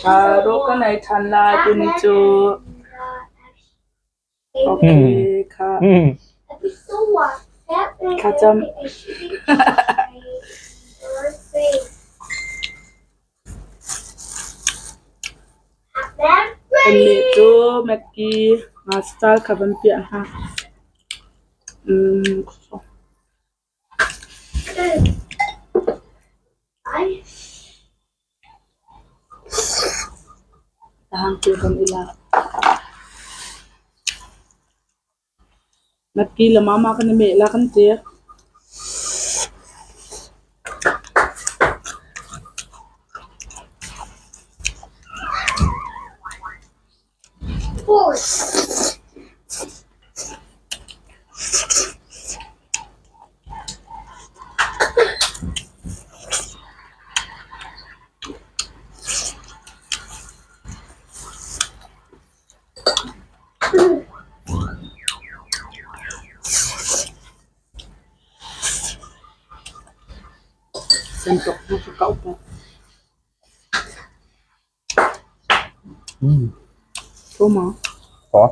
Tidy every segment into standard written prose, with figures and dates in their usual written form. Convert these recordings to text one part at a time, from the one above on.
Rawl kan ei ṭhan lai tuni cu. Okay, kha. Thlacam. Kannih cu Maggi ngasal kha van piah hna. Tahangte kan i lak. Maggi le mama kan i meh la kan ti. Santuk na ka kauh pah. Tho maw? Tho.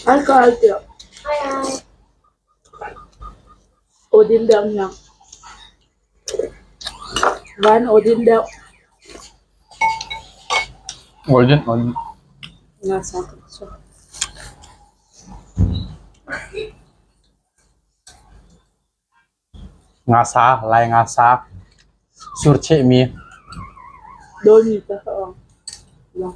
Ai ka al tiah. Aw din deuh hniang. Van aw din deuh. Aw din aw din. Nga sa ka so. Ngasa, Lai ngasa, surchehmi. Dawimi ka ka lang.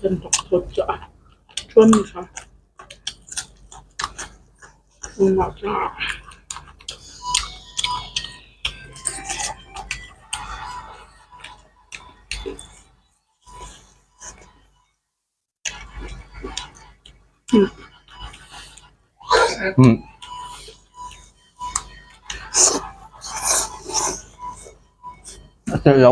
Kan rak thawt caah ṭuanmi kha unau caah. A celh lo.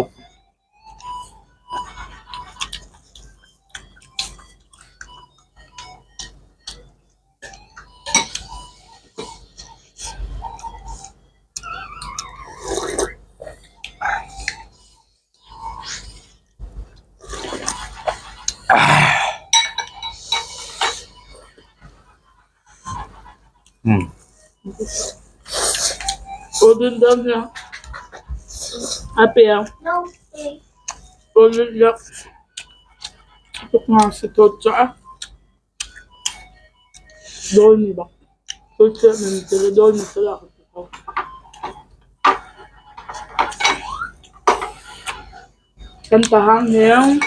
Kan pahang hniang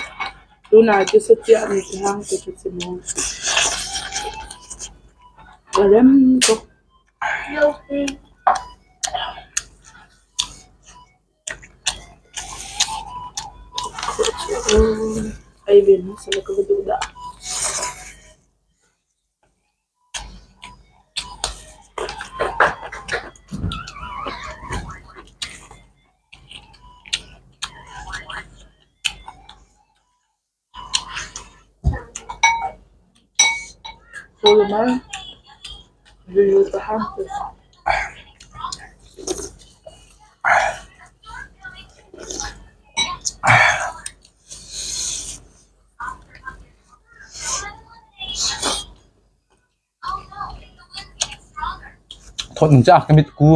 tunai cu sachiah mi pahang te ka si maw? A rem tuk. Ei ve hmasa la ka va duh dah. Thawt ning ca ka mit ku.